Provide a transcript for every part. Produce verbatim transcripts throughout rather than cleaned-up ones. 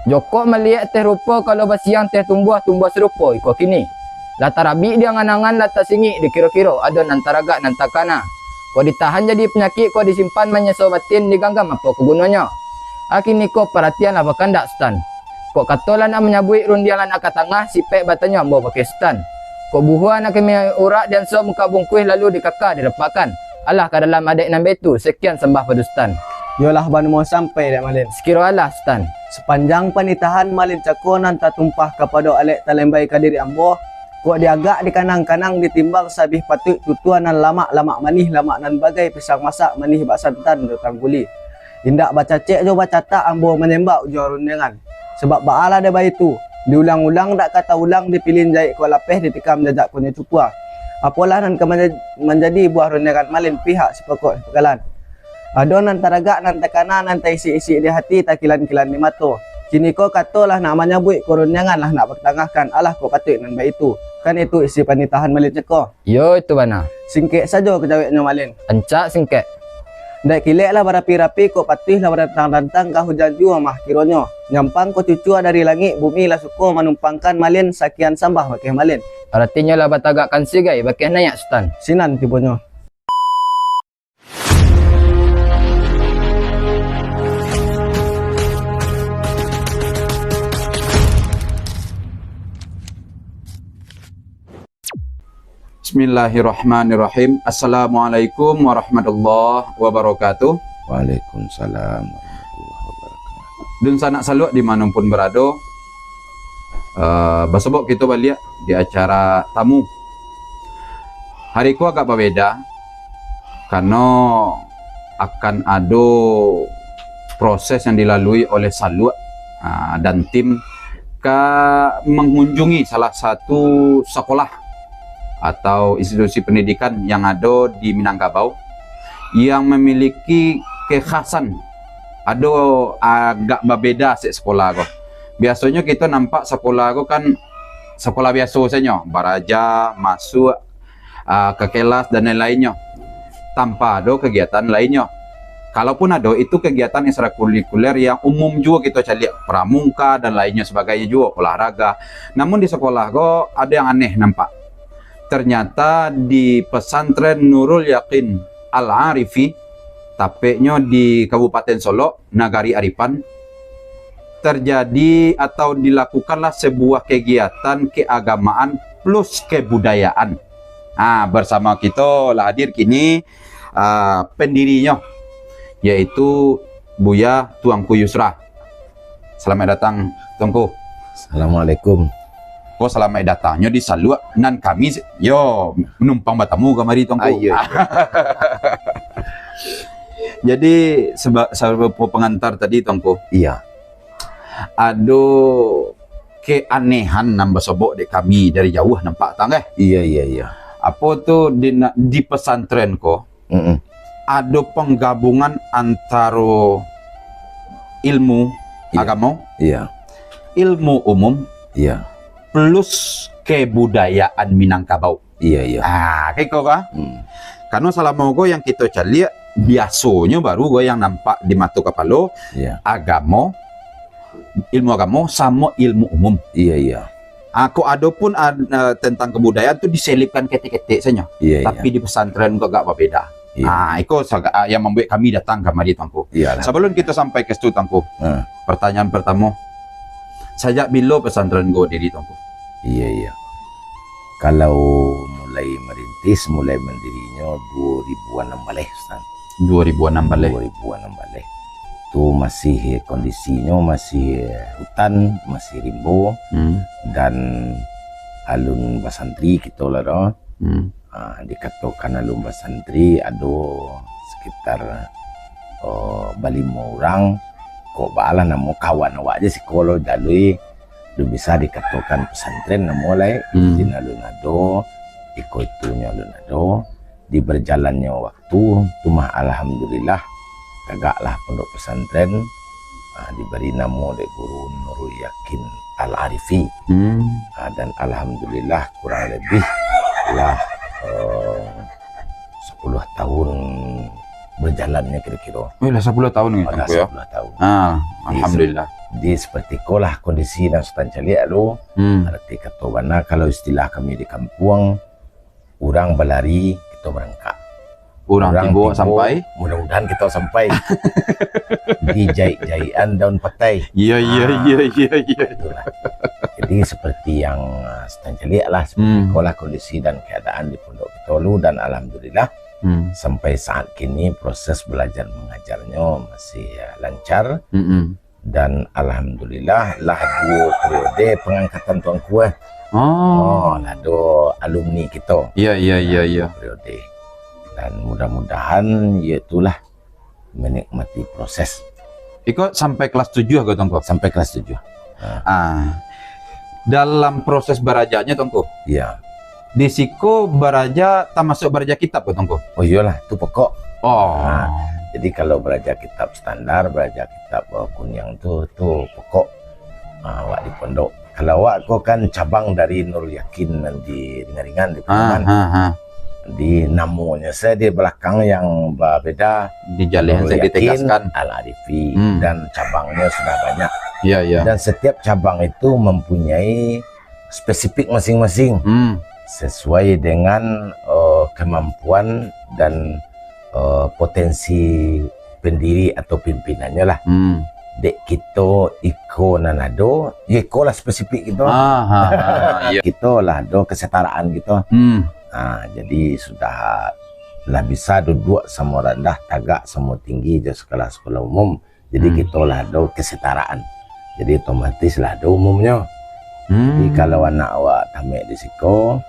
Jokok maliek teh rupo, kalau basiang teh tumbuah, tumbuah sarupo iko kini. Lah tarabik di angan-angan, lah tasingik di kiro-kiro, ado nan taragak nan takana. Kok ditahan jadi panyakik, kok disimpan manyeso batin, diganggam apo ka gunonyo? Kini ko paratianlah bakandak, Sutan. Kok kato lah nak manyabuik, rundiang lah nak ka tangah, sipek batanyo ambo bakeh Sutan. Kok buhua nak kami urak, dianso muka bungkuih, lalu dikaka dirapakkan. Alah ka dalam adaik nan baitu, sekian sambah pado Sutan. Yolah, banamo sampai dek Malin. Sakiro alah, Sutan. Sapanjang panitahan Malin cako nan tatumpah kapado alek talembai ka diri ambo, kok diagak dikanang-kanang ditimbang sabih patuik tutua nan lamak-lamak manih, lamak nan bagai pisang masak, manih bak santan jo tangguli. Indak bacacek jo bacatak ambo manyembah ujuang rundiangan. Sabab baalah dek baitu, diulang-ulang dak ka taulang, dipilin jaik kok lapeh, ditikam jajak kok nyo cupua. Apolah nan ka manja-, manjadi buah rundiangan Malin pihak sipokok sipakalan? Ado nan taragak, nan takana, nan taisik-isik di hati, takilan-kilan di mato. Kini ko kato lah nak manyabuik, kok rundiangan lah nak batangahkan, alah kok patuik nan baitu. Kan itu isi panitahan Malin cako. Iyo, itu bana. Singkek sajo kajaweknyo, Malin. Rancak singkek. Dek kilek lah barapi-rapi, kok patuih lah barantang-rantang, ka hujan juo mah kironyo. Nyampang kok cucua dari langik, bumi lah suko manumpangkan Malin, sakian sambah bakeh Malin. Aratinyo lah batagakkan sigai bakeh naiak Sutan. Sinan tibonyo. Bismillahirrahmanirrahim. Assalamualaikum warahmatullahi wabarakatuh. Waalaikumsalam warahmatullahi wabarakatuh. Dunsanak saluak di manopun barado, eh, basobok kito baliak di acara tamu. Hari ko agak babeda, karano akan ado proses yang dilalui oleh saluak, ah, dan tim ka mengunjungi salah satu sekolah atau institusi pendidikan yang ado di Minangkabau yang memiliki kekhasan, ado agak babeda sek sekolah ko. Biasonyo kito nampak sekolah ko kan sekolah biaso sajo, baraja, masuk, ah, ka kelas dan lain-lainnyo, tanpa ado kegiatan lainnyo. Kalaupun ado, itu kegiatan ekstrakurikuler yang umum juo kito caliak, pramuka dan lainnyo sabagainyo juo, olahraga. Namun di sekolah ko ado yang aneh nampak. Ternyata di Pesantren Nurul Yakin Al-Arifi, tapeknyo di Kabupaten Solok, Nagari Aripan, terjadi atau dilakukanlah sebuah kegiatan keagamaan plus kebudayaan. Ah, bersama kito lah hadir kini, ah, pendirinyo, yaitu Buya Tuanku Yusra. Salamaik datang, Tuanku. Assalamualaikum. Ko salamaik datangnyo di saluak nan kami se-, yo, numpang batamu kamari, Tuanku. Ah, iyo, iyo. Jadi, seba-, sabagai pengantar tadi, Tuanku. Iya. Ado keanehan nan basobok dek kami dari jauah nampak, Tuang, eh. Iya, iya, iya. Apo tu di na-, di pesantren ko, Mm-mm. ado penggabungan antaro ilmu Iya. agamo, Iya. ilmu umum, Iya. plus kebudayaan Minangkabau. Iya, iya. Ah, kayak kau, kah? Hmm. Karena salamo ko yang kito caliak, biasonyo baru ko yang nampak di mato kapalo, Iya. agamo, ilmu agamo, samo ilmu umum. Iya, iya. Ah, kok ado pun, ah, eh, tentang kebudayaan tu diselipkan ketek-ketek sajo. Iya, Tapi iya. di pesantren ko agak berbeda. Iya. Ah, iko saga-, ah, yang membuat kami datang kamari, Tuanku. Iyalah. Sebelum kita sampai ke situ, Tuanku, Ah. pertanyaan pertama, sajak bilo pesantren ko diri, Tuanku? Iya, iya. Kalau mulai merintis, mulai mandirinyo duo ribu anam baleh, Ustaz. Duo ribu anam baleh. Duo ribu anam baleh. Tu masih, kondisinyo masih hutan, masih rimbo, Hmm. dan alun basantri kito lah doh. Hmm. Ah, dikatokan alun basantri, ado sekitar, oh, balimo urang. Kok baalah namo kawan awak je siko lo jalui. Alun bisa dikatokan pesantren namo lai, Hmm. izin alun ado, iko itunyo alun ado. Di berjalannyo waktu, tu mah alhamdulillah, tagaklah pondok pesantren, ah, diberi namo dek Guru Nurul Yakin Al-Arifi. Hmm. Ah, dan alhamdulillah, kurang lebih lah, eh, sepuluh tahun berjalannya kira-kira. Oh, lah sepuluh tahun ni, Tuanku, ya? Sepuluh tahun. Ah, Di alhamdulillah. Jadi, seperti ikolah kondisi nan Sutan caliak tu. Hmm. Arti kato bana, kalau istilah kami di kampuang, urang balari, kito barangkak. Urang tibo sampai. Mudah-mudahan kito sampai. Dijaik-jaikan daun patai. Iya, iya, ah, iya, iya, iya. Itulah. Jadi, seperti yang, ah, Sutan caliak lah, seperti, hmm, ikolah kondisi dan keadaan di pondok kito lu, dan alhamdulillah, hmm, sampai saat kini proses belajar mengajarnyo masih, ah, lancar. Mm-mm. Dan alhamdulillah, lah duo periode pangangkatan Tuanku, eh. Oh. Oh, lah ado alumni kito. Iya, iya, iya, iya. Duo periode. Dan mudah-mudahan, ya itulah, menikmati proses. Iko sampai kelas tujuh ko, Tuanku? Sampai kelas tujuh. Ah. Ah. Dalam proses barajanyo, Tuanku? Iya. Di siko baraja, tamasuak baraja kitab ko, Tuanku? Oh, iyolah, tu pokok. Oh. Ah, jadi kalau baraja kitab standar, baraja kitab, eh, kuniang tu, tu pokok, ah, awak di pondok. Kalau awak ko kan cabang dari Nurul Yakin nan di Ringan-Ringan, di Pariaman. Ah, ah, ah. Di namonyo saja di belakang yang babeda. Di jalan Nurul saya Yakin ditegaskan. Al-Arifi. Hmm. Dan cabangnyo sudah banyak. Iya, iya. Dan setiap cabang itu mempunyai spesifik masing-masing. Hmm. Sesuai dengan, eh, kemampuan dan, eh, potensi pendiri atau pimpinannyo lah. Hmm. Dek kito iko nan ado, ya iko lah spesifik kito. Ah, ha, ha, iya. Kito lah ado kesetaraan kito. Hmm. Ah, jadi sudah lah bisa duduak samo randah, tagak samo tinggi jo sekolah-sekolah umum. Jadi, hmm, kito lah ado kesetaraan. Jadi, otomatis lah ado umumnyo. Hmm. Jadi, kalau anak awak tamek di siko,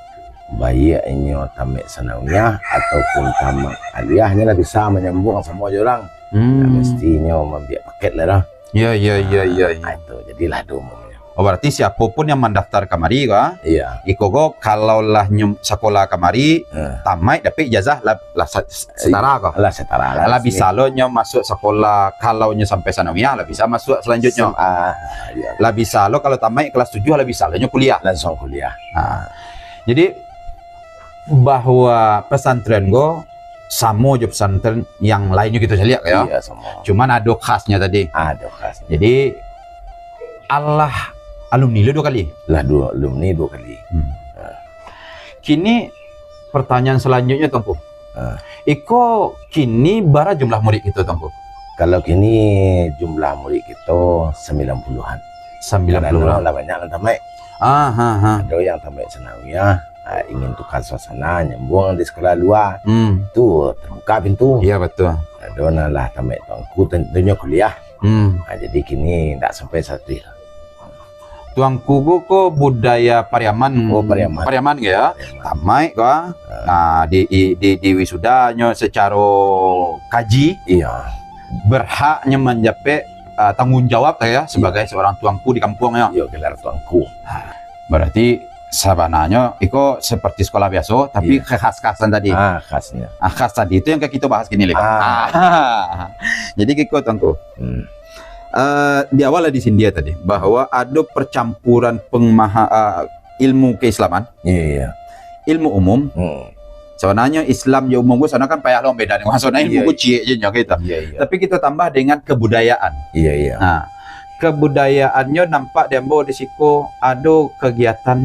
baiak inyo tamek sanawiyah ataupun tamek aliyah, inyo lah bisa manyambuang samo jo urang. Hmm. Ndak mestinyo maambiak paket lah doh. Ya, ya, ya, ya, ya. Ah, itu, jadi lah ado umumnyo. Oh, berarti siapo pun yang mandaftar kamari ko, ah? Iya. Iko ko, kalau lah nyem-, sakolah kamari, eh, tamaik dapek ijazah lah, lah sa-, setara ko? Lah setara lah. Lah bisa lo nyo masuak sakolah, kalau nyo sampai sanawiyah, lah bisa masuak selanjutnyo. Sem-, ah, iya. Lah bisa lo kalau tamaik kelas tujuh, lah bisa lo nyo kuliah. Langsung kuliah. Ah. Jadi, bahwa pesantren ko samo jo pesantren yang lainnyo kito caliak, yo? Iya, samo. Cuman ado khasnyo tadi. Ado khasnyo. Jadi, alah alumni lo duo kali? Lah duo, alumni duo kali. Hmm. Ah. Kini, pertanyaan selanjutnyo, Tuanku. Ah. Iko kini bara jumlah murid kito, Tuanku? Kalau kini jumlah murid kito sambilan puluhan. Sambilan puluhan. Karano lah banyak lah tamaik. Ah, ha, ha. Ado yang tamaik sanawiyah, ah, ingin tukar suasana, nyambuang di sekolah lua. Hmm. Tu, terbuka pintu. Iya, betul. Ado nan lah tamaik tuanku, tantunyo kuliah. Hmm. Ah, jadi kini ndak sampai satu. Tuanku ko, ko budaya Pariaman. Oh, Pariaman. Pariaman ko, yo? Pariaman. Tamaik ko, ah. Ah. Ah, di, di, di, di wisudanyo secaro kaji. Iya. Berhaknyo manjapek, ah, tanggung jawab, yo, sebagai, iya, seorang tuanku di kampuang, yo. Iyo, gelar tuanku. Ah, berarti sabananyo iko seperti sekolah biaso, tapi, iya, kekhas-khasan tadi. Ah, khasnyo. Ah, khas tadi itu yang ka kito bahas kini, Lek. Ah. Ah. Jadi, kiko, Tuanku. Hmm. Eh, di awal lah disindia tadi, bahwa ado percampuran pengmaha-, eh, ilmu keislaman, iya, iya, ilmu umum. Hmm. Sabananyo Islam jo umum ko, sabananyo kan payah lo beda ni. Sabananyo, iya, ilmu ko ciek je nyo, gitu. Iya, iya. Tapi kito tambah dengan kebudayaan. Iya, iya. Nah, kebudayaannyo nampak di ambo di siko ado kegiatan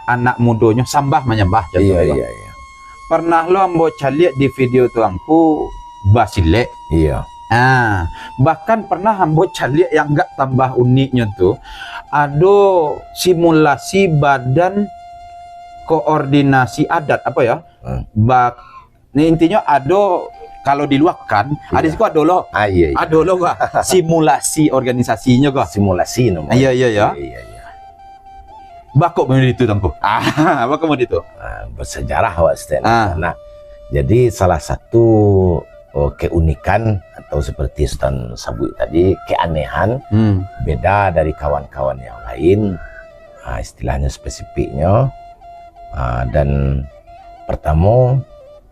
anak mudonyo sambah manyambah, contoh, iya, iya, iya. Pernah lo ambo caliak di video tuanku basilek. Iya. Ah, bahkan pernah ambo caliak yang agak tambah uniknyo tu, ado simulasi badan koordinasi adat, apa ya? Hmm. Bak-, ni intinyo ado, kalau di luar kan, iya, ado siko ado lo. Ah, iya, iya. Ado lo, bah. Simulasi organisasinyo ko. Simulasi namonyo. Iya, iya, iya. Iya, iya, iya. Baa kok model itu, Tuanku? Ah, baa kok model itu? Ah, bersejarah awak setan. Ah. Nah, jadi salah satu, oh, keunikan atau seperti Sutan sabuik tadi, keanehan, hmm, beda dari kawan-kawan yang lain, ah, istilahnya spesifiknya, ah, dan pertama,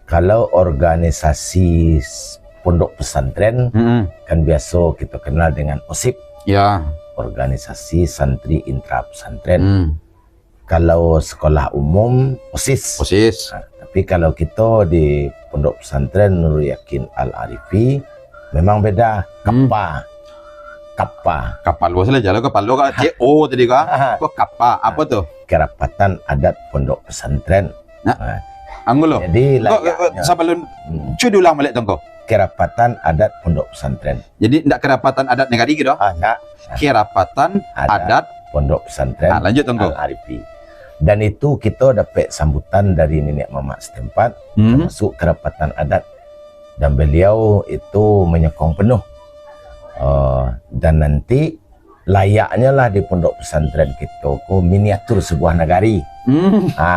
kalau organisasi s-, pondok pesantren, mm-mm, kan biaso kito kenal dengan OSIP. Ya. Organisasi Santri Intra Pesantren. Hmm. Kalau sekolah umum, OSIS. OSIS. Nah, tapi kalau kito di Pondok Pesantren Nurul Yakin Al-Arifi, memang beda. Hmm. KAPA. Kapa. Kapalo salah, jalo kapalo ka, C O tadi ka. Ko kapa, apo tu? Kerapatan Adat Pondok Pesantren. Nah, anggu lo. Jadi, kok, kok, layaknya, sabalun, hmm, cuy diulang baliak, Tongko. Kerapatan Adat Pondok Pesantren. Jadi, ndak Kerapatan Adat Nagari gitu? Ah, ndak. Kerapatan Adat Adat Pondok Pesantren, ah, lanjut, Tongko. Al-Arifi. Dan itu kita dapat sambutan dari niniak mamak setempat, hmm, termasuk kerapatan adat. Dan beliau itu menyokong penuh. Eh, dan nanti layaknyo lah di pondok pesantren kito ko miniatur sebuah nagari. Hmm. Ha,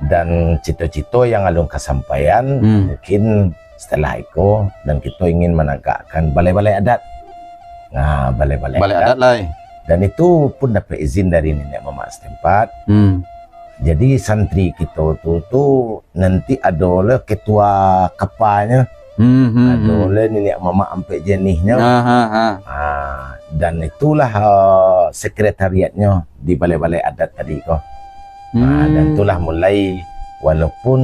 dan cito-cito yang alun kasampaian, hmm, mungkin setelah iko, dan kito ingin managakkan balai-balai adat. Nah, balai-balai, balai adat, adat lah, eh. Dan itu pun dapat izin dari niniak mamak setempat. Hmm. Jadi santri kito tu, tu nanti ado lah ketua kapanyo. Hmm, hmm, ado, hmm, lah niniak mamak ampek jenihnyo. Ha, ha, ha. Ha, dan itulah, eh, sekretariatnyo di balai-balai adat tadi ko. Ha, dan, hmm, itulah mulai, walaupun,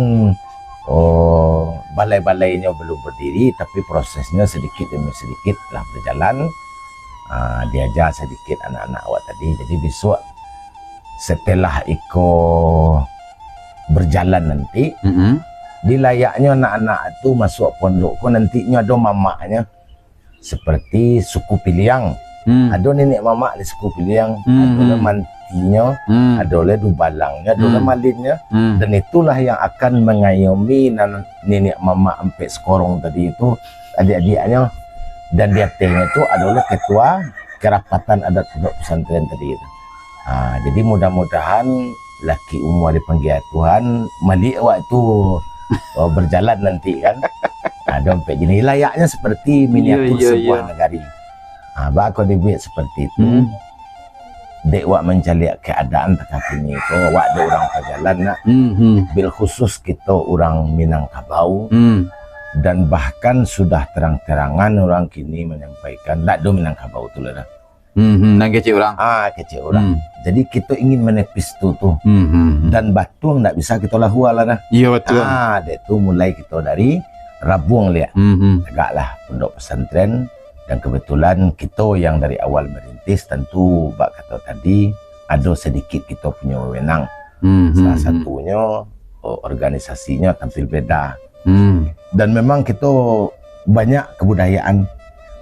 oh, balai-balainyo belum berdiri, tapi prosesnyo sedikit demi sedikit lah berjalan. Ha, diaja sedikit anak-anak awak tadi. Jadi besok setelah iko berjalan nanti, mm-mm, di layaknyo anak-anak tu masuak pondok ko nantinyo ado mamaknyo, seperti suku Piliang. Hmm. Ado niniak mamak di suku Piliang, hmm, ado lah, hmm, mantinyo, hmm, ado lah dubalangnyo, ado lah, hmm, malinnyo. Hmm. Dan itulah yang akan mengayomi nan-, niniak mamak ampek sekorong tadi itu, adik-adiknyo. Dan di atasnyo tu adalah ketua kerapatan adat pondok pesantren tadi tu. Ha, jadi mudah-mudahan laki umua dipanggia Tuhan, maliek waktu, oh, berjalan nanti kan. Ha, dompet jenih layaknya seperti, iyo, miniatur, iyo, sebuah, iyo, nagari. Ha, bako dibuek seperti itu. Hmm. Dek wak mancaliak keadaan takah kini ko, wak dek urang pajalan nak. Hmm, hmm. Bil khusus kito urang Minangkabau. Hmm. Dan bahkan sudah terang-terangan urang kini manyampaikan, ndak do Minangkabau tu lah dah. Hmm, hmm, nan kecek urang. Ah, kecek urang. Hmm. Jadi, kito ingin menepis tu, tu. Hmm, hmm, hmm. Dan batuang ndak bisa kito lahua lah dah. Iyo, batua. Ah, dek tu mulai kito dari rabuang liak. Hmm, hmm. Tagaklah pondok pesantren. Dan kebetulan kito yang dari awal merintis, tentu bak kato tadi, ado sedikit kito punyo wewenang. Hmm, hmm, hmm. Salah satunyo, o-, organisasinyo tampil beda. Hmm. Dan memang kito banyak kebudayaan.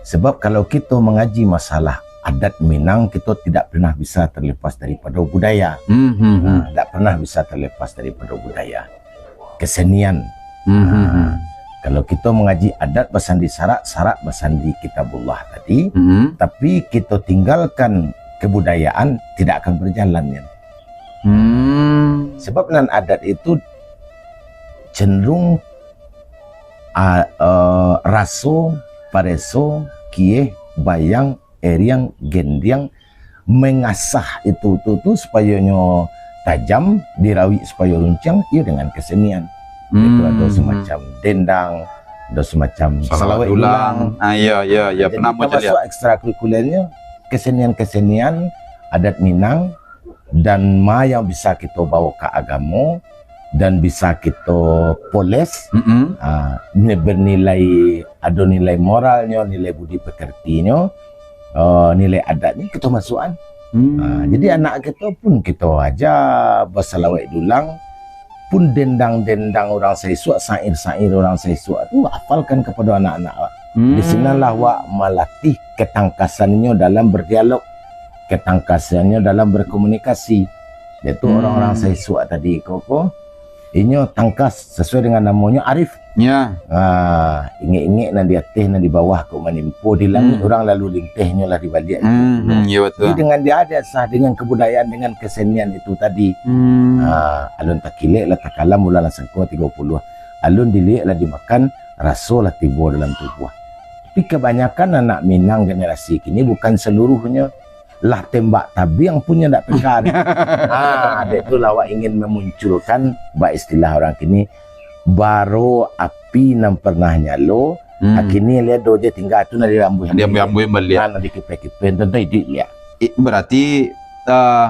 Sebab kalau kito mangaji masalah adat Minang, kito tidak pernah bisa terlepas daripada budaya. Hmm, hmm, hmm. Ha, tidak pernah bisa terlepas daripada budaya. Kesenian. Hmm, hmm, hmm. Ha, kalau kito mangaji adat basandi syarak, syarak basandi Kitabullah tadi, hmm, tapi kito tinggalkan kebudayaan, tidak akan berjalan, kan. Hmm. Sebab nan adat itu cenderung, a, eh, raso, pareso, kieh, bayang, eriang, gendiang, mengasah itu tu, tu supayonyo tajam, dirawik supayo runcang, iyo dengan kesenian. Itu ado, hmm, semacam dendang, ado semacam salawat dulang. Salawat dulang. Ah, iyo, iyo, iyo. Jadi, pernah termasuk ekstrakurikulernya kesenian-kesenian adat Minang, dan ma yang bisa kito bawa ka agamo, dan bisa kito poles, mm-mm, ah, ni-, bernilai, ado nilai moralnyo, nilai budi pekertinyo, ah, nilai adatnyo kito masuakan. Hmm. Ah, jadi anak kito pun kito aja basalawat dulang, pun dendang-dendang urang Saisuak, sair-sair urang Saisuak tu, hafalkan kepada anak-anak awak. Hmm. Di sinanlah wak malatih ketangkasannyo dalam berdialog, ketangkasannyo dalam berkomunikasi. Yaitu, hmm, orang-orang Saisuak tadi ko, ko, inyo tangkas, sesuai dengan namonyo, arif. Ya. Ha, ingek-ingek nan di ateh, nan di bawah ko manimpo, di langik, hmm, urang lalu lintehnyo lah di baliak. Hmm, hmm, ya, betul. Jadi, dengan dia ada sah, dengan kebudayaan, dengan kesenian itu tadi. Hmm. Ha, alun takilek lah takalam, bulan lah sangko tigo puluah. Alun diliek lah dimakan, raso lah tibo dalam tubuah. Tapi kebanyakan anak Minang generasi kini, bukan seluruhnyo, lah tembak tabiang punyo ndak peka. Ha, dek tu lah awak ingin memunculkan, bak istilah orang kini, baro api nan pernah nyalo, hmm, kini liek do je tingga tu nan diambuih-ambuih. Diambuih-ambuih baliak. Ha, nan dikipeh-kipeh, tonton iduik liak. I-, berarti, eh,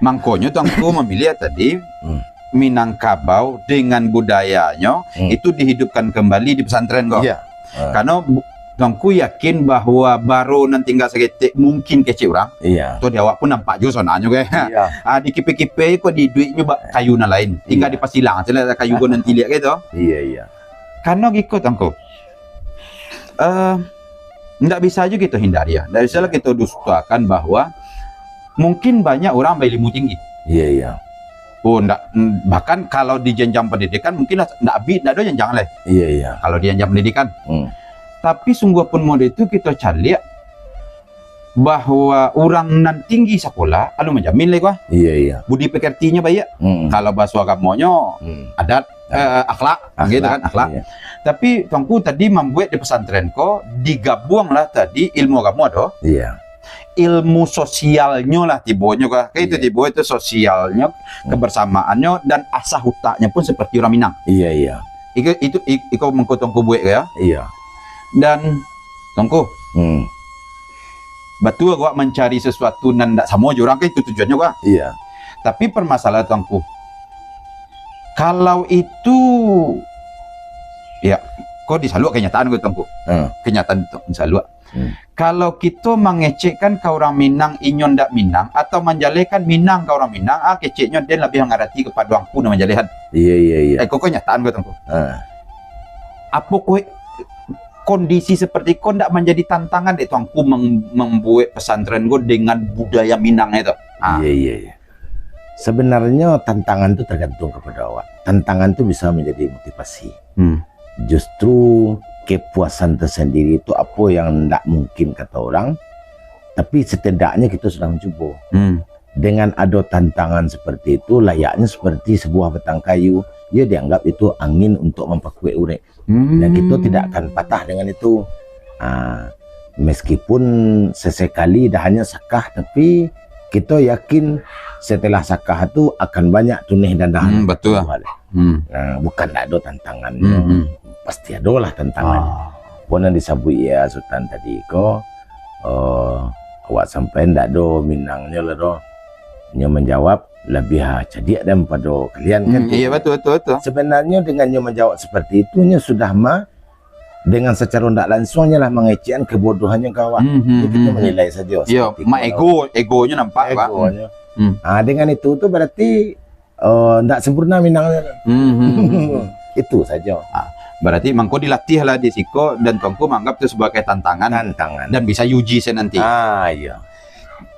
mangkonyo Tuanku memilih tadi, hmm, Minangkabau dengan budayanyo, hmm, itu dihidupkan kembali di pesantren ko. Iya. Ha. Karena bu-, Tuangku yakin bahwa baro nan tingga saketek mungkin kecek urang. Iya. Atau di awak pun nampak juo sonanyo, kan? Iya. Ah, di kipe-kipe ko di duitnyo bak kayu nan lain. Tingga Iya. dipasilang, caliak kayu ko nan tiliak gitu. Iya, iya. Karena giko, Tuangku. Eh, ndak bisa juo kito hindari, ya. Ndak bisa lah Iya. kito dustakan bahwa mungkin banyak urang bailmu tinggi. Iya, iya. Oh, ndak, bahkan kalau di jenjang pendidikan mungkin lah ndak abih, ndak ado jenjang lah. Iya, iya. Kalau di jenjang pendidikan. Hmm. Tapi sungguah pun mode itu kito caliak bahwa urang nan tinggi sakolah, anu manjamin lah ko. Iya, iya. Budi pekertinyo baiak. Hmm. Kalau baso agamonyo, Hmm. adat, eh, akhlak, Akhlak, gitu kan, akhlak. iya. Tapi Tuangku tadi mambuek di pesantren ko, digabuanglah tadi ilmu agamo ado. Iya. Ilmu sosialnyo lah tibonyo ka. Kan itu Iya. tibo itu sosialnyo, Hmm. kebersamaannyo, dan asah utaknyo pun seperti urang Minang. Iya, iya. Iko, itu, i-, iko mangko Tuangku buek ka, ya? Iya. Dan, Tuangku, Hmm. batua awak mancari sesuatu nan ndak samo jo urang, kan itu tujuannyo ka? Iya. Tapi permasalahan Tuangku, kalau itu, ya, ko disaluak kenyataan ko, Tuangku. Hmm. Kenyataan tu disaluak. Hmm. Kalau kito mangecekkan ka urang Minang, inyo ndak Minang, atau manjalehkan Minang ka urang Minang, ah, keceknyo den labiah mangarati kapado angku nan manjalehkan. Iya, iya, iya. Eh, ko kenyataan ko, Tuangku. Ah. Apo ko kondisi seperti ko ndak manjadi tantangan dek Tuangku mem-, mambuek pesantren ko dengan budaya Minang itu? Ah. Iya, iya, iya. Sebenarnyo tantangan tu tergantung kepada awak. Tantangan tu bisa menjadi motivasi. Hmm. Justru kepuasan tersendiri tu apo yang ndak mungkin kata orang, tapi setidaknya kita sudah mencuba. Hmm. Dengan ado tantangan seperti itu, layaknya seperti sebuah batang kayu, dia dianggap itu angin untuk mampakuek urek. Hmm. Dan kita tidak akan patah dengan itu. Ah, meskipun sesekali dah hanya sakah, tapi kita yakin setelah sakah tu akan banyak tuneh dan dahan. Hmm, betul. Hmm. Nah, bukan tak ada tantangan. Hmm, hmm. Pasti ada lah tantangan. Ah. Pun yang disebut ya Sultan tadi ko, eh, awak sampai ndak ada Minangnyo lah doh. Nyo menjawab lebih, ah, cadiak daripada kalian kan. Hmm, iya, betul, betul, betul. Sebenarnya dengan nyo menjawab seperti itu, nyo sudah ma-, dengan secara ndak langsung nyo lah mangecekkan kebodohannyo ka awak. Hmm, hmm, Jadi kita hmm, hmm. menilai saja. Iya, seperti mak itu. Ego, egonyo nampak, Pak. Egonyo. Hmm. Ah, dengan itu tu berarti, eh, ndak sempurna Minang. Hmm, hmm, hmm, hmm. Itu saja. Ah, berarti mangko dilatih lah di siko dan Tuangku menganggap tu sebagai tantangan. Tantangan. Dan bisa diuji se nanti. Ah, iya.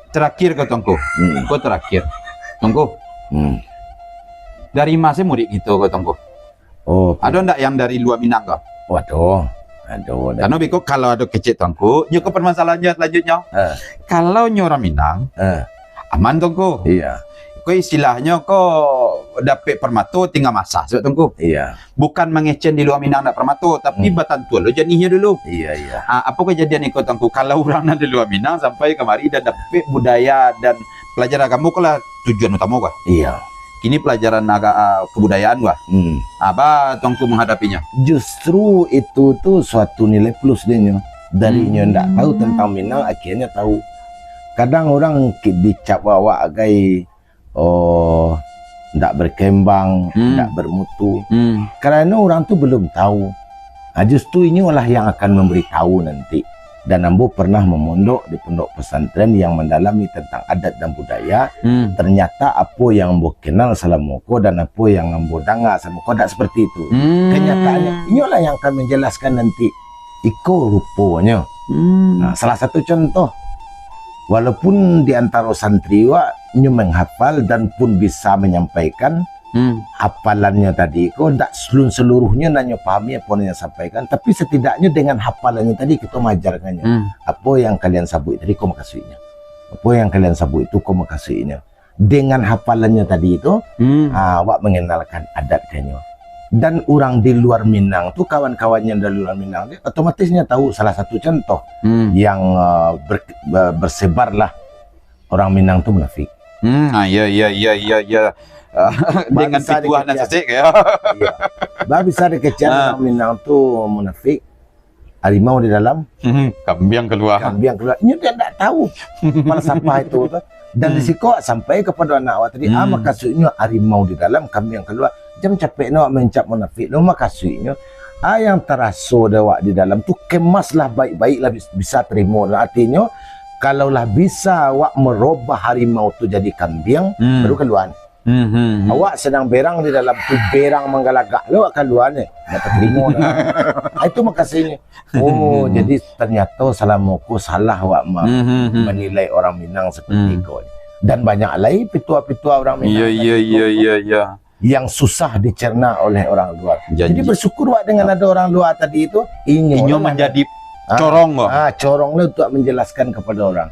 Terakhir ko Tuangku. Hmm. Ko terakhir. Tuangku. Hmm. Dari ma se murid kito ko Tuangku? Oh, oke. Ado ndak yang dari luar Minang ko? Oh, ado. Ado, ado. Karena biko kalau ado kecek Tuangku, nyo ko permasalahan nyo selanjutnyo. Ha. Kalau nyo urang Minang, Ha. aman Tuangku. Iya. Ko istilahnyo ko dapek permato tingga masah, Tuangku. Iya. Bukan mangecek di luar Minang ndak permato, tapi Hmm. batantuan lo janihnyo dulu. Iya, iya. Ah, apo kejadian iko Tuangku? Kalau urang nan di luar Minang sampai kamari dan dapek budaya dan pelajaran agamo ko lah tujuan utamo ko. Iya. Kini pelajaran aga-, ah, kebudayaan ko. Hmm. Ah, ba Tuangku menghadapinya? Justru itu tu suatu nilai plus dinyo. Dari nyo ndak tahu Hmm. tentang Minang, akhirnya tahu. Kadang orang ki-, dicap awak agai, oh, ndak berkembang, Hmm. ndak bermutu. Hmm. Karena orang tu belum tahu. Ah, justru inyolah yang akan memberitahu nanti. Dan ambo pernah memondok di pondok pesantren yang mendalami tentang adat dan budaya. Hmm. Ternyata apo yang ambo kenal salamo ko dan apo yang ambo danga salamo ko ndak seperti itu. Hmm. Kenyataannya, inyolah yang akan menjelaskan nanti. Iko ruponyo. Hmm. Nah, salah satu contoh. Walaupun di antaro santri wak, nyo menghafal dan pun bisa menyampaikan, Hmm. Hafalannya tadi ko ndak selun-, seluruhnyo nan nyo pahami apo nan nyo sampaikan, tapi setidaknyo dengan hafalannya tadi kito maajarkannyo. Hmm. Apo yang kalian sabuik tadi ko makasuiknyo. Apo yang kalian sabuik itu ko makasuiknyo. Dengan hafalannya tadi tu, Hmm. ah, awak mengenalkan adat kanyo. Dan urang di luar Minang tu, kawan-kawan yang dari luar Minang tu, otomatis nyo tahu salah satu contoh Hmm. yang, ah, ber-, ber-, bersebarlah orang Minang tu munafik. Hmm, ah, ya, ya, ya, ya, ya. Ah, dengan bisa pituah nan dikecek. Sasek, ya. Iya. Bah bisa dikecek Ah. orang Minang tu munafik. Harimau di dalam. Hmm, kambiang keluar. Kambiang keluar. Inyo dia ndak tahu falsafah itu tu. Dan di Hmm. siko sampai kepada anak awak tadi, ah, Hmm. makasuiknyo harimau di dalam, kambiang keluar. Jan capek nyo awak mencap munafik. Lo makasuiknyo Ah, yang taraso dek awak di dalam tu, kemaslah baik-baik lah bis-, bisa terimo. Artinyo, kalau lah bisa awak merubah harimau tu jadi kambiang, hmm, baru kalua. Hmm, hmm, hmm. Awak sadang berang di dalam tu, berang manggalagak lo awak kalua ni. Nak terimo lah. Ah, itu makasihnya. Oh, hmm, jadi ternyata salamo ko salah awak ma-, hmm, hmm, hmm, manilai orang Minang seperti, hmm, ko ni. Dan banyak lai pitua-pitua orang Minang. Iya, iya, iya, iya, iya. Yang susah dicerna oleh orang luar. Jadi, jadi bersyukur awak dengan, ah, ada orang luar tadi itu, inyo, inyo lah menjadi, ah, corong ko. Ah, corong lah untuk menjelaskan kepada orang.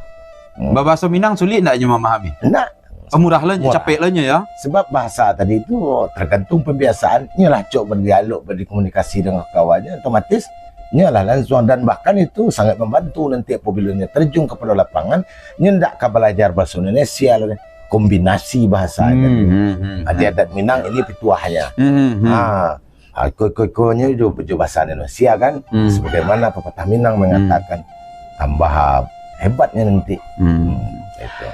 Hmm. Babaso Minang sulik ndak inyo mamahami? Ndak. Oh, murah lah nyo, murah, capek lah nyo ya. Sebab bahasa tadi itu tergantung pembiasaan. Nyo lah acok berdialog, berkomunikasi dengan kawannya, otomatis nyo lah langsung, dan bahkan itu sangat membantu nanti apabila nyo terjun kepada lapangan, nyo ndak ka belajar bahasa Indonesia lah. Kombinasi bahasa, hmm, jadi, hmm, hmm, adi, hmm, adat Minang ini pituahnyo. Hmm, hmm, hmm. Ha, ha, iko-ikonyo jo, jo bahasa Indonesia kan, hmm, sebagaimana pepatah Minang, hmm, mengatakan, tambah hebatnya nanti. Hmm. Hmm, itu.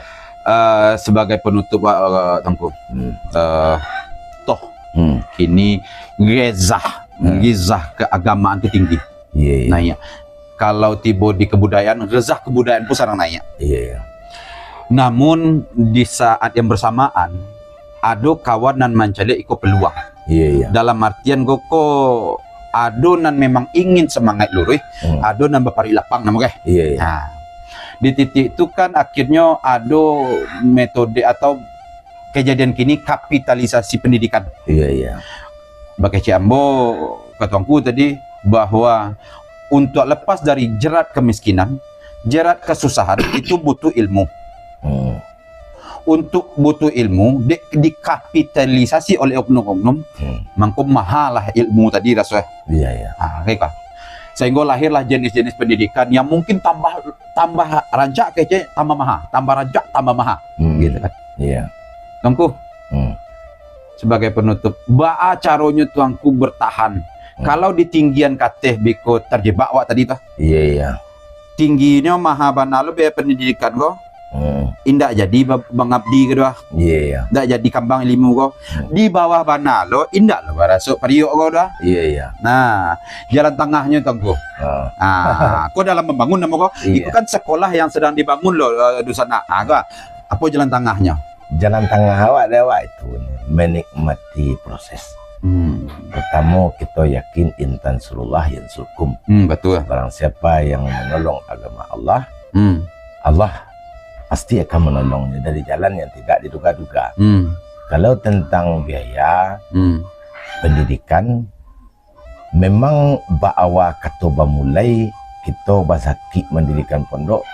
Eh, sebagai penutup, eh, Tuanku, hmm, eh, toh, hmm, kini ghezah, hmm, ghezah keagamaan tu tinggi. Iya, iya. Nah, iya. Kalau tibo di kebudayaan, ghezah kebudayaan pun sadang naiak. Iya, iya. Namun, di saat yang bersamaan, ado kawan nan mancaliak iko peluang. Iya, iya. Dalam artian ko, ko ado nan memang ingin semangat luruih, hmm, ado nan baparik lapang namo keh. Iya, iya. Nah, di titik tu kan akhirnyo ado metode atau kejadian kini kapitalisasi pendidikan. Iya, iya. Bakecek ambo ka Tuanku tadi, bahwa untuk lepas dari jerat kemiskinan, jerat kesusahan, itu butuh ilmu. Hmm. Untuk butuh ilmu, dek dikapitalisasi oleh oknum-oknum, hmm, mangko mahalah ilmu tadi raso. Iya, iya. Ha, kayak kan. Sehingga lahirlah jenis-jenis pendidikan yang mungkin tambah, tambah rancak kecek, tambah maha, tambah rancak, tambah maha. Hmm. Gitu kan. Iya. Tuanku, hmm, sebagai penutup, baa caronyo Tuanku bertahan? Hmm. Kalau di tinggian kateh biko terjebak awak tadi tu. Iya, iya. Tingginyo maha bana lo biaya pendidikan ko. Hmm. Indak jadi ba-, mangabdi ko doh. Iya, iya. Indak jadi kambang ilmu ko. Hmm. Di bawah bana lo, indak lo barasuk pariuk ko doh. Iya, iya. Nah, jalan tangahnyo, Tuanku. Ah. Ah, ko dalam membangun namo ko. Iya. Iko kan sekolah yang sedang dibangun lo, eh, Dusanak. Ah, ko. Apo jalan tangahnyo? Jalan tangah awak dek awak itu menikmati proses. Hmm. Pertamo, kito yakin, "In tansurullah yansurkum." Hmm, betul. Barang siapa yang menolong agama Allah, hmm, Allah pasti akan menolongnya dari jalan yang tidak diduga-duga. Hmm. Kalau tentang biaya, hmm, pendidikan, memang baawa kato bamulai, kito basakik mandirikan pondok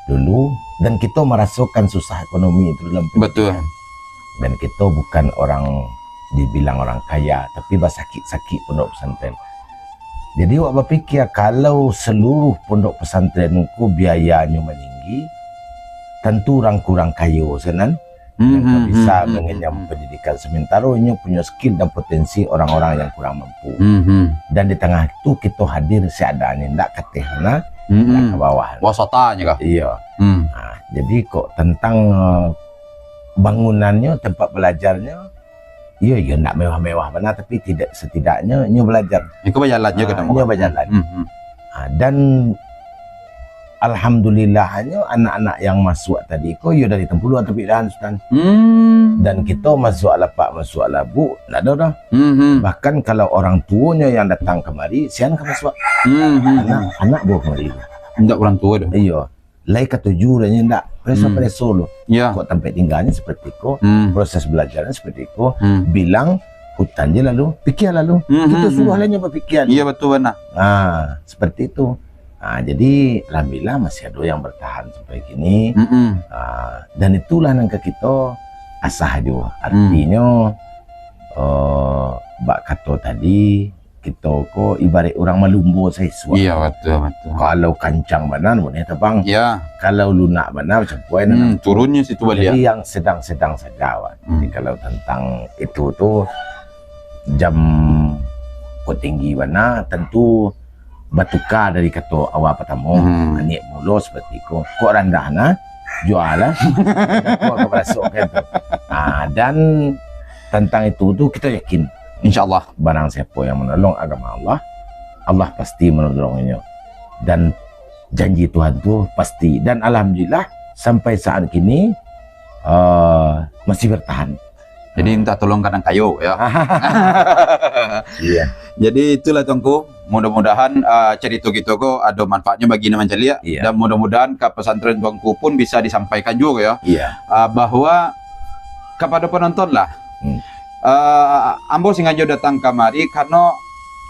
dulu, dan kito marasokan susah ekonomi itu dalam pendidikan. Betul. Dan kito bukan orang dibilang orang kaya, tapi basakik-sakik pondok pesantren. Jadi, awak bapikia, kalau seluruh pondok pesantren ko biayanyo maninggi, tantu urang kurang kayo sanan. Hmm, yang ka hmm, bisa hmm, hmm, mengenyam hmm, pendidikan, sementara inyo punyo skill dan potensi orang-orang yang kurang mampu. Hmm, hmm. Dan di tengah tu kito hadir seadanyo, ndak kateh nah, hmm, ndak hmm, ka bawah. Wasatanya kah? Iya. Hmm. Nah, jadi kok tentang, eh, bangunannyo, tempat belajarnyo, iya, iya, ndak mewah-mewah bana, tapi tidak, setidaknyo inyo belajar. Iko bajalan je. Ah, ka tamo inyo bajalan. Hmm, hmm. Ah, dan alhamdulillahnyo, anak-anak yang masuak tadi ko, yo dari Tempuluak tapi dah, Sutan. Hmm. Dan kito masuak lapak, masuak labuak, ndak ado dah. Hmm, hmm. Bahkan kalau orang tuonyo yang datang kamari, sian ka masuak. Hmm, hmm, anak, hmm, anak buah kamari. Ndak orang tuo dah. Iyo. Lai katuju dah nyo ndak. Preso-preso lo. Hmm. Ya. Kok tampek tinggalnyo seperti ko, hmm, proses belajarnyo seperti ko, hmm, bilang hutan je lalu, pikia lalu. Hmm, kito hmm, suruah hmm, lah nyo bapikia. Iya, betul bana. Ah, seperti itu. Ah, jadi, alhamdulillah masih ado yang bertahan sampai kini. Mm-mm. Ah, dan itulah nan ka kito asah juo. Hmm. Artinyo, eh, bak kato tadi, kito ko ibarat urang malumbo saisuak. Iya, betul, betul. Kalau kancang bana, buliah tabang. Ya. Kalau lunak bana, macam puai. Hmm, turunnyo situ baliak. Jadi, yang sedang-sedang saja, Wan. Hmm. Jadi, kalau tentang itu tu, jam kok tinggi bana, tentu batuka dari kato awal pertamo, hmm, aniak mulo seperti ko. Kok randah nah, jua lah. Kok ka barasuk kan tu. Ah, dan tentang itu tu, kita yakin, insyaallah, barang siapa yang menolong agama Allah, Allah pasti menolongnyo. Dan janji Tuhan tu pasti. Dan alhamdulillah, sampai saat kini, eh, masih bertahan. Jadi minta tolong ka nan kayo, ya. Iya. Jadi itulah Tuanku, mudah-mudahan, eh, carito kito ko ado manfaatnyo bagi nan mancaliak. Iya. Dan mudah-mudahan ka pesantren Tuanku pun bisa disampaikan juo, ya. Iya. Eh, bahwa kapado penonton lah. Hmm. Eh, ambo sengajo datang kamari karano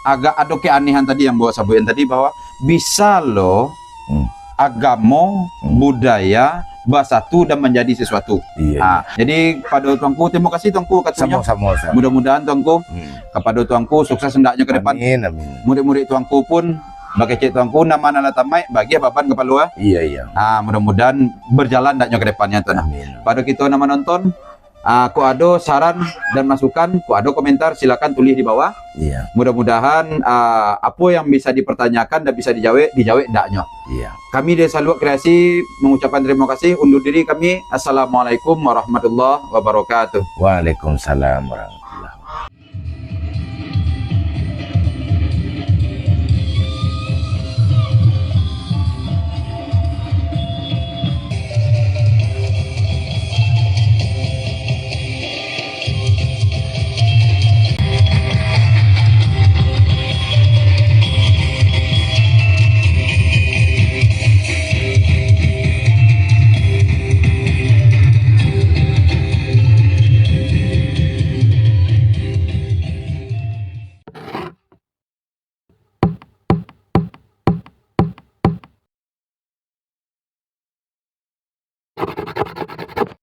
agak ado keanehan tadi yang ambo sabuikan tadi, bahwa bisa lo Hmm. agamo, Hmm. budaya basatu dan manjadi sesuatu. Iya, Ah, iya. Jadi, kapado Tuanku, terima kasih Tuanku, katonyo. Samo-samo, Ustaz. Mudah-mudahan Tuanku, Hmm. kapado Tuanku, sukses hendaknyo ke depan. Amin, amin. Murid-murid Tuanku pun, bakecek Tuanku, nan ma nan lah tamaik, bagilah baban kapalo, ah. Iya, iya. Ah, mudah-mudahan berjalan hendaknyo ke depannyo, Tuan. Amin. Pado kito nan manonton, ah, kok ado saran dan masukan, kok ado komentar, silakan tulis di bawah. Iya. Mudah-mudahan, ah, apo yang bisa dipertanyakan dan bisa dijawek, dijawek hendaknyo. Iya. Kami dari Saluak Kreasi mengucapkan terima kasih. Undur diri kami. Assalamualaikum warahmatullahi wabarakatuh. Waalaikumsalam warahmatullahi